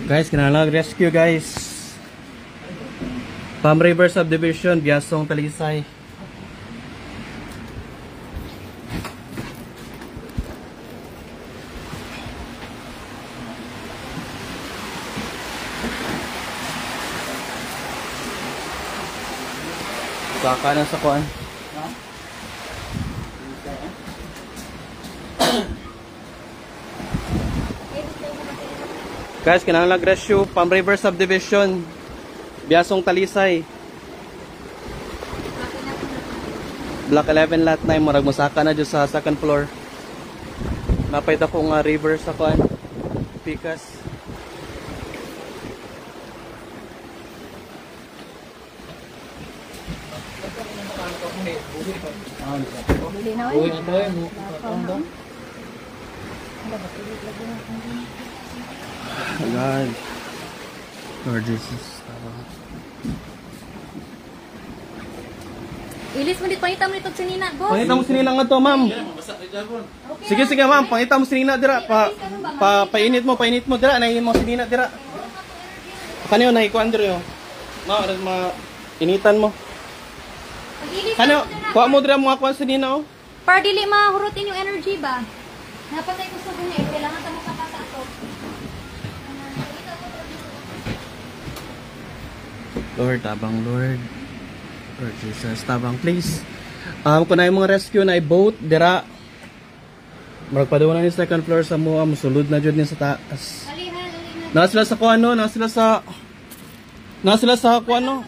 Guys, kinahanglan rescue, guys. Palm River Subdivision, Biasong, Talisay. Saka na sa kuan. Guys, kinahanglan rescue, Palm River Subdivision, Biasong, Talisay. Block 11 Lot 9, murag mosaka na dyan sa second floor. Napay ko nga river sa kuan. Pikas. Oh God. Lord Jesus. Ilis mo dito, pangita mo dito sa nina, boss. Pangita mo sinina nga to, ma'am. Okay Sige, ra. sige, ma'am. Pangita mo sinina dira. Pa, painit mo, painit mo dira. Nahin mo sinina dira. Kaniyo, nahikuan dira yo. Ma, aras ma, initan mo. Pag-ilis Kaniyo, mo dira. kuha mo dira mga kuan sinina oh. Para dili mahurutin yung energy ba? Napatay ko sa niya, eh. Kailangan ta mo sa ato. Lord, tabang Lord. Lord Jesus, tabang please. Kung na yung mga rescue na boat dira. Murag pa na ni second floor sa mua, musulod na jud ni sa taas. Alihan, alihan. Na sila sa kuan no, na sila sa kuan no.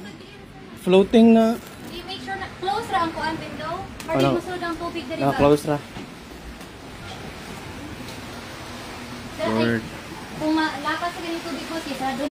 Floating na. I-make sure na close ra ang kuan window. Para Ano? di mosulod ang tubig diri Na ba? close ra. Dira, ay, Lord. kung malakas sa ganung tubig mo, sisa